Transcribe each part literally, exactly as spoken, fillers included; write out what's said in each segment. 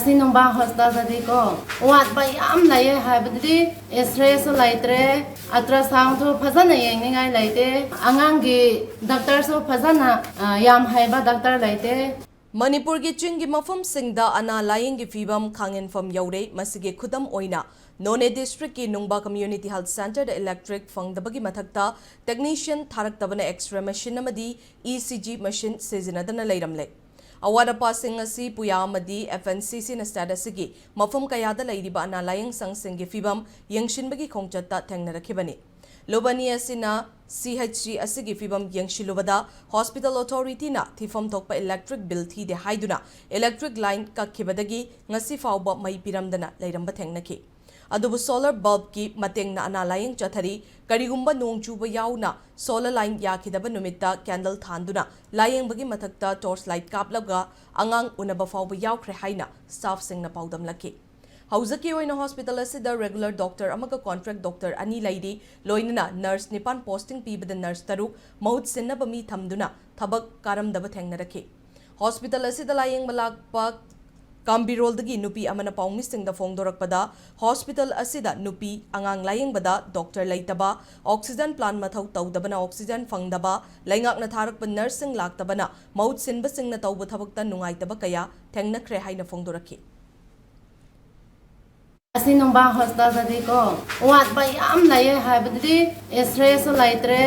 ꯑꯁꯤ ꯅꯨꯡꯕꯥ ꯍꯣꯁꯄꯤꯇꯥꯜꯗꯗꯤꯀꯣ, ꯋꯥꯠꯄ ꯌꯥꯝ ꯂꯩꯌꯦ꯫ ꯍꯥꯏꯕꯗꯤ, ꯑꯦꯛꯁꯔꯦꯁꯨ ꯂꯩꯇ꯭ꯔꯦ, ꯑꯜꯇ꯭ꯔꯥꯁꯥꯎꯟꯁꯨ ꯐꯖꯅ ꯌꯦꯡꯅꯤꯡꯉꯥꯏ ꯂꯩꯇꯦ, ꯑꯉꯥꯡꯒꯤ ꯗꯣꯛꯇꯔꯁꯨ ꯐꯖꯅ, ꯑ, ꯌꯥꯝ ꯍꯩꯕ ꯗꯣꯛꯇꯔ ꯂꯩꯇꯦ꯫ ꯃꯅꯤꯄꯨꯔꯒꯤ ꯆꯤꯡꯒꯤ ꯃꯐꯝꯁꯤꯡꯗ ꯑꯅꯥ ꯂꯥꯌꯦꯡꯒꯤ ꯐꯤꯕꯝ ꯈꯥꯡꯍꯦꯟꯐꯝ ꯌꯧꯔꯦ꯫ ꯃꯁꯤꯒꯤ ꯈꯨꯗꯝ ꯑꯣꯏꯅ, ꯅꯣꯅꯦ ꯗꯤꯁꯇ꯭ꯔꯤꯛꯀꯤ ꯅꯨꯡꯕꯥ ꯀꯝꯃ꯭ꯌꯨꯅꯤꯇꯤ ꯍꯦꯜꯊ ꯁꯦꯟꯇꯔꯗ ꯏꯂꯦꯛꯇ꯭ꯔꯤꯛ ꯐꯪꯗꯕꯒꯤ ꯃꯊꯛꯇ, ꯇꯦꯛꯅꯤꯁꯤꯌꯟ ꯊꯥꯔꯛꯇꯕꯅ ꯑꯦꯛꯁꯔꯦ ꯃꯦꯁꯤꯟ ꯑꯃꯗꯤ ꯏ ꯁꯤ ꯖꯤ ꯃꯦꯁꯤꯟ ꯁꯤꯖꯤꯟꯅꯗꯅ ꯂꯩꯔꯝꯂꯦ꯫ ꯑꯋꯥꯠ ꯑꯄꯥꯁꯤꯡ ꯑꯁꯤ ꯄꯨꯌꯥ ꯑꯃꯗꯤ ꯑꯦꯐ ꯑꯦꯟ ꯁꯤ ꯁꯤꯅ ꯁ꯭ꯇꯦꯠ ꯑꯁꯤꯒꯤ ꯃꯐꯝ ꯀꯌꯥꯗ ꯂꯩꯔꯤꯕ ꯑꯅꯥ ꯂꯥꯌꯦꯡ ꯁꯪꯁꯤꯡꯒꯤ ꯐꯤꯕꯝ ꯌꯦꯡꯁꯤꯟꯕꯒꯤ ꯈꯣꯡꯆꯠꯇ ꯊꯦꯡꯅꯔꯛꯈꯤꯕꯅꯤ꯫ ꯂꯨꯕꯅꯤ ꯑꯁꯤꯅ ꯁꯤ ꯑꯩꯆ ꯁꯤ ꯑꯁꯤꯒꯤ ꯐꯤꯕꯝ ꯌꯦꯡꯁꯤꯜꯂꯨꯕꯗ, ꯍꯣꯁꯄꯤꯇꯥꯜ ꯑꯣꯊꯣꯔꯤꯇꯤꯅ ꯊꯤꯐꯝ ꯊꯣꯛꯄ ꯏꯂꯦꯛꯇ꯭ꯔꯤꯛ ꯕꯤꯜ ꯊꯤꯗꯦ ꯍꯥꯏꯗꯨꯅ ꯏꯂꯦꯛꯇ꯭ꯔꯤꯛ ꯂꯥꯏꯟ ꯀꯛꯈꯤꯕꯗꯒꯤ ꯉꯁꯤ ꯐꯥꯎꯕ ꯃꯩ ꯄꯤꯔꯝꯗꯅ ꯂꯩꯔꯝꯕ ꯊꯦꯡꯅꯈꯤ꯫ ꯑꯗꯨꯕꯨ ꯁꯣꯂꯔ ꯕꯜꯕꯀꯤ ꯃꯇꯦꯡꯅ ꯑꯅꯥ ꯂꯥꯌꯦꯡ ꯆꯠꯊꯔꯤ꯫ ꯀꯔꯤꯒꯨꯝꯕ ꯅꯣꯡ ꯆꯨꯕ ꯌꯥꯎꯅ ꯁꯣꯂꯔ ꯂꯥꯏꯟ ꯌꯥꯈꯤꯗꯕ ꯅꯨꯃꯤꯠꯇ ꯀꯦꯟꯗꯜ ꯊꯥꯟꯗꯨꯅ ꯂꯥꯌꯦꯡꯕꯒꯤ ꯃꯊꯛꯇ ꯇꯣꯔꯆ ꯂꯥꯏꯠ ꯀꯥꯞꯂꯒ ꯑꯉꯥꯡ ꯎꯅꯕ ꯐꯥꯎꯕ ꯌꯥꯎꯈ꯭ꯔꯦ ꯍꯥꯏꯅ ꯁ꯭ꯇꯥꯐꯁꯤꯡꯅ ꯄꯥꯎꯗꯝꯂꯛꯈꯤ꯫ ꯍꯧꯖꯤꯛꯀꯤ ꯑꯣꯏꯅ ꯍꯣꯁꯄꯤꯇꯥꯜ ꯑꯁꯤꯗ ꯔꯦꯒꯨꯂꯔ ꯗꯣꯛꯇꯔ ꯑꯃꯒ ꯀꯣꯟꯇ꯭ꯔꯦꯛ ꯗꯣꯛꯇꯔ ꯑꯅꯤ ꯂꯩꯔꯤ, ꯂꯣꯏꯅꯅ ꯅꯔꯁ ꯅꯤꯄꯥꯟ ꯄꯣꯁꯇꯤꯡ ꯄꯤꯕꯗ ꯅꯔꯁ ꯇꯔꯨꯛ ꯃꯍꯨꯠ ꯁꯤꯟꯅꯕ ꯃꯤ ꯊꯝꯗꯨꯅ ꯊꯕꯛ ꯀꯥꯔꯝꯗꯕ ꯊꯦꯡꯅꯔꯛꯈꯤ꯫ ꯍꯣꯁꯄꯤꯇꯥꯜ ꯑꯁꯤꯗ ꯂꯥꯌꯦꯡꯕ ꯂꯥꯛꯄ ꯀꯥꯝꯕꯤꯔꯣꯜꯗꯒꯤ ꯅꯨꯄꯤ ꯑꯃꯅ ꯄꯥꯎꯃꯤꯁꯤꯡꯗ ꯐꯣꯡꯗꯣꯔꯛꯄꯗ, ꯍꯣꯁꯄꯤꯇꯥꯜ ꯑꯁꯤꯗ ꯅꯨꯄꯤ ꯑꯉꯥꯡ ꯂꯥꯌꯦꯡꯕꯗ ꯗꯣꯛꯇꯔ ꯂꯩꯇꯕ, ꯑꯣꯛꯁꯤꯖꯟ ꯄ꯭ꯂꯥꯟ ꯃꯊꯧ ꯇꯧꯗꯕꯅ ꯑꯣꯛꯁꯤꯖꯟ ꯐꯪꯗꯕ, ꯂꯩꯉꯥꯛꯅ ꯊꯥꯔꯛꯄ ꯅꯔꯁꯁꯤꯡ ꯂꯥꯛꯇꯕꯅ ꯃꯍꯨꯠ ꯁꯤꯟꯕꯁꯤꯡꯅ ꯇꯧꯕ ꯊꯕꯛꯇ ꯅꯨꯡꯉꯥꯏꯇꯕ ꯀꯌꯥ ꯊꯦꯡꯅꯈ꯭ꯔꯦ ꯍꯥꯏꯅ ꯐꯣꯡꯗꯣꯔꯛꯈꯤ꯫ ꯑꯁꯤ ꯅꯨꯡꯕꯥ ꯍꯣꯁꯄꯤꯇꯥꯜꯗꯗꯤꯀꯣ, ꯋꯥꯠꯄ ꯌꯥꯝ ꯂꯩꯌꯦ꯫ ꯍꯥꯏꯕꯗꯤ, ꯑꯦꯛꯁꯔꯦꯁꯨ ꯂꯩꯇ꯭ꯔꯦ,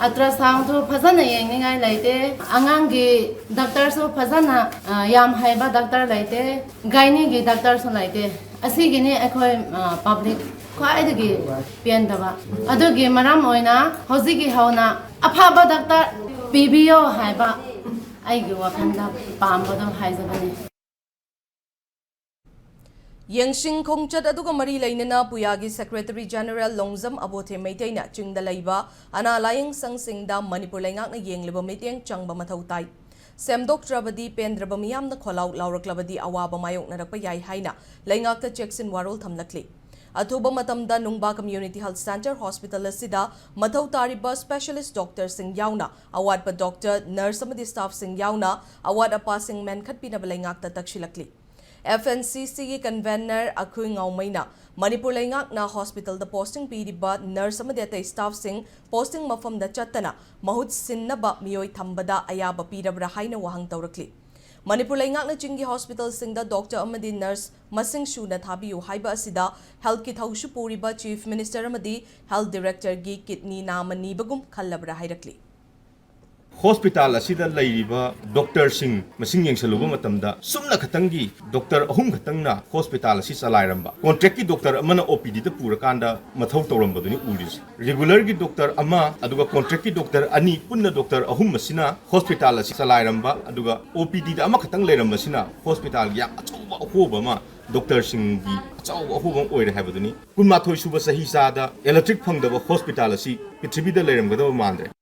ꯑꯜꯇ꯭ꯔꯥꯁꯥꯎꯟꯁꯨ ꯐꯖꯅ ꯌꯦꯡꯅꯤꯡꯉꯥꯏ ꯂꯩꯇꯦ, ꯑꯉꯥꯡꯒꯤ ꯗꯣꯛꯇꯔꯁꯨ ꯐꯖꯅ, ꯑ, ꯌꯥꯝ ꯍꯩꯕ ꯗꯣꯛꯇꯔ ꯂꯩꯇꯦ, ꯒꯥꯏꯅꯤꯒꯤ ꯗꯣꯛꯇꯔꯁꯨ ꯂꯩꯇꯦ꯫ ꯑꯁꯤꯒꯤꯅꯤ ꯑꯩꯈꯣꯏ, ꯑ, ꯄꯕ꯭ꯂꯤꯛ ꯈ꯭ꯋꯥꯏꯗꯒꯤ ꯄꯦꯟꯗꯕ꯫ ꯑꯗꯨꯒꯤ ꯃꯔꯝ ꯑꯣꯏꯅ ꯍꯧꯖꯤꯛꯀꯤ ꯍꯧꯅ ꯑꯐꯕ ꯗꯣꯛꯇꯔ ꯄꯤꯕꯤꯌꯣ ꯍꯥꯏꯕ ꯑꯩꯒꯤ ꯋꯥꯈꯜꯗ ꯄꯥꯝꯕꯗꯣ ꯍꯥꯏꯖꯕꯅꯤ꯫ ꯌꯦꯡꯁꯤꯟ ꯈꯣꯡꯆꯠ ꯑꯗꯨꯒ ꯃꯔꯤ ꯂꯩꯅꯅ ꯄꯨꯌꯥꯒꯤ ꯁꯦꯀ꯭ꯔꯦꯇꯔꯤ ꯖꯦꯅꯔꯦꯜ ꯂꯣꯡꯖꯝ ꯑꯕꯣꯊꯦ ꯃꯩꯇꯩꯅ ꯆꯤꯡꯗ ꯂꯩꯕ ꯑꯅꯥ ꯂꯥꯌꯦꯡ ꯁꯪꯁꯤꯡꯗ ꯃꯅꯤꯄꯨꯔ ꯂꯩꯉꯥꯛꯅ ꯌꯦꯡꯂꯤꯕ ꯃꯤꯠꯌꯦꯡ ꯆꯪꯕ ꯃꯊꯧ ꯇꯥꯏ꯫ ꯁꯦꯝꯗꯣꯛꯇ꯭ꯔꯕꯗꯤ ꯄꯦꯟꯗ꯭ꯔꯕ ꯃꯤꯌꯥꯝꯅ ꯈꯣꯜꯂꯥꯎ ꯂꯥꯎꯔꯛꯂꯕꯗꯤ ꯑꯋꯥꯕ ꯃꯥꯌꯣꯛꯅꯔꯛꯄ ꯌꯥꯏ ꯍꯥꯏꯅ ꯂꯩꯉꯥꯛꯇ ꯆꯦꯛꯁꯤꯟ ꯋꯥꯔꯣꯜ ꯊꯝꯂꯛꯂꯤ꯫ ꯑꯊꯨꯕ ꯃꯇꯝꯗ ꯅꯨꯡꯕꯥ ꯀꯝꯃ꯭ꯌꯨꯅꯤꯇꯤ ꯍꯦꯜꯊ ꯁꯦꯟꯇꯔ ꯍꯣꯁꯄꯤꯇꯥꯜ ꯑꯁꯤꯗ ꯃꯊꯧ ꯇꯥꯔꯤꯕ ꯁ꯭ꯄꯦꯁꯤꯌꯦꯂꯤꯁꯠ ꯗꯣꯛꯇꯔꯁꯤꯡ ꯌꯥꯎꯅ ꯑꯋꯥꯠꯄ ꯗꯣꯛꯇꯔ, ꯅꯔꯁ ꯑꯃꯗꯤ ꯁ꯭ꯇꯥꯐꯁꯤꯡ ꯌꯥꯎꯅ ꯑꯋꯥꯠ ꯑꯄꯥꯁꯤꯡ ꯃꯦꯟꯈꯠꯄꯤꯅꯕ ꯂꯩꯉꯥꯛꯇ ꯇꯛꯁꯤꯜꯂꯛꯂꯤ꯫ ꯑꯦꯐ ꯑꯦꯟ ꯁꯤ ꯁꯤꯒꯤ ꯀꯟꯚꯦꯅꯔ ꯑꯈꯨꯏ ꯉꯥꯎꯃꯩꯅ ꯃꯅꯤꯄꯨꯔ ꯂꯩꯉꯥꯛꯅ ꯍꯣꯁꯄꯤꯇꯥꯜꯗ ꯄꯣꯁꯇꯤꯡ ꯄꯤꯔꯤꯕ ꯅꯔꯁ ꯑꯃꯗꯤ ꯑꯇꯩ ꯁ꯭ꯇꯥꯐꯁꯤꯡ ꯄꯣꯁꯇꯤꯡ ꯃꯐꯝꯗ ꯆꯠꯇꯅ ꯃꯍꯨꯠ ꯁꯤꯟꯅꯕ ꯃꯤꯑꯣꯏ ꯊꯝꯕꯗ ꯑꯌꯥꯕ ꯄꯤꯔꯕ꯭ꯔꯥ ꯍꯥꯏꯅ ꯋꯥꯍꯪ ꯇꯧꯔꯛꯂꯤ꯫ ꯃꯅꯤꯄꯨꯔ ꯂꯩꯉꯥꯛꯅ ꯆꯤꯡꯒꯤ ꯍꯣꯁꯄꯤꯇꯥꯜꯁꯤꯡꯗ ꯗꯣꯛꯇꯔ ꯑꯃꯗꯤ ꯅꯔꯁ ꯃꯁꯤꯡ ꯁꯨꯅ ꯊꯥꯕꯤꯌꯨ ꯍꯥꯏꯕ ꯑꯁꯤꯗ ꯍꯦꯜꯊꯀꯤ ꯊꯧꯁꯨ ꯄꯨꯔꯤꯕ ꯆꯤꯐ ꯃꯤꯅꯤꯁꯇꯔ ꯑꯃꯗꯤ ꯍꯦꯜꯊ ꯗꯤꯔꯦꯛꯇꯔꯒꯤ ꯀꯤꯗꯅꯤ ꯅꯥꯝꯃ ꯅꯤꯕꯒꯨꯝ ꯈꯜꯂꯕ꯭ꯔꯥ ꯍꯥꯏꯔꯛꯂꯤ꯫ ꯍꯣꯁꯄꯤꯇꯥꯜ ꯑꯁꯤꯗ ꯂꯩꯔꯤꯕ ꯗꯣꯛꯇꯔꯁꯤꯡ ꯃꯁꯤꯡ ꯌꯦꯡꯁꯜꯂꯨꯕ ꯃꯇꯝꯗ ꯁꯨꯞꯅ ꯈꯛꯇꯪꯒꯤ ꯗꯣꯛꯇꯔ ꯑꯍꯨꯝ ꯈꯛꯇꯪꯅ ꯍꯣꯁꯄꯤꯇꯥꯜ ꯑꯁꯤ ꯆꯂꯥꯏꯔꯝꯕ, ꯀꯣꯟꯇ꯭ꯔꯦꯛꯀꯤ ꯗꯣꯛꯇꯔ ꯑꯃꯅ ꯑꯣ ꯄꯤ ꯗꯤꯗ ꯄꯨꯔꯀꯥꯟꯗ ꯃꯊꯧ ꯇꯧꯔꯝꯕꯗꯨꯅꯤ ꯎꯔꯤꯁꯦ꯫ ꯔꯤꯒꯨꯂꯔꯒꯤ ꯗꯣꯛꯇꯔ ꯑꯃ ꯑꯗꯨꯒ ꯀꯣꯟꯇ꯭ꯔꯦꯛꯀꯤ ꯗꯣꯛꯇꯔ ꯑꯅꯤ, ꯄꯨꯟꯅ ꯗꯣꯛꯇꯔ ꯑꯍꯨꯝ ꯑꯁꯤꯅ ꯍꯣꯁꯄꯤꯇꯥꯜ ꯑꯁꯤ ꯆꯂꯥꯏꯔꯝꯕ, ꯑꯗꯨꯒ ꯑꯣ ꯄꯤ ꯗꯤꯗ ꯑꯃꯈꯛꯇꯪ ꯂꯩꯔꯝꯕꯁꯤꯅ ꯍꯣꯁꯄꯤꯇꯥꯜꯒꯤ ꯌꯥꯝ ꯑꯆꯧꯕ ꯑꯍꯣꯕ ꯑꯃ, ꯗꯣꯛꯇꯔꯁꯤꯡꯒꯤ ꯑꯆꯧꯕ ꯑꯍꯣꯕ ꯑꯃ ꯑꯣꯏꯔꯦ ꯍꯥꯏꯕꯗꯨꯅꯤ꯫ ꯀꯨꯟꯃꯥꯊꯣꯏ ꯁꯨꯕ ꯆꯍꯤ ꯆꯥꯗ ꯏꯂꯦꯛꯇ꯭ꯔꯤꯛ ꯐꯪꯗꯕ ꯍꯣꯁꯄꯤꯇꯥꯜ ꯑꯁꯤ ꯄ꯭ꯔꯤꯊꯤꯕꯤꯗ ꯂꯩꯔꯝꯒꯗꯕ ꯃꯥꯟꯗ꯭ꯔꯦ꯫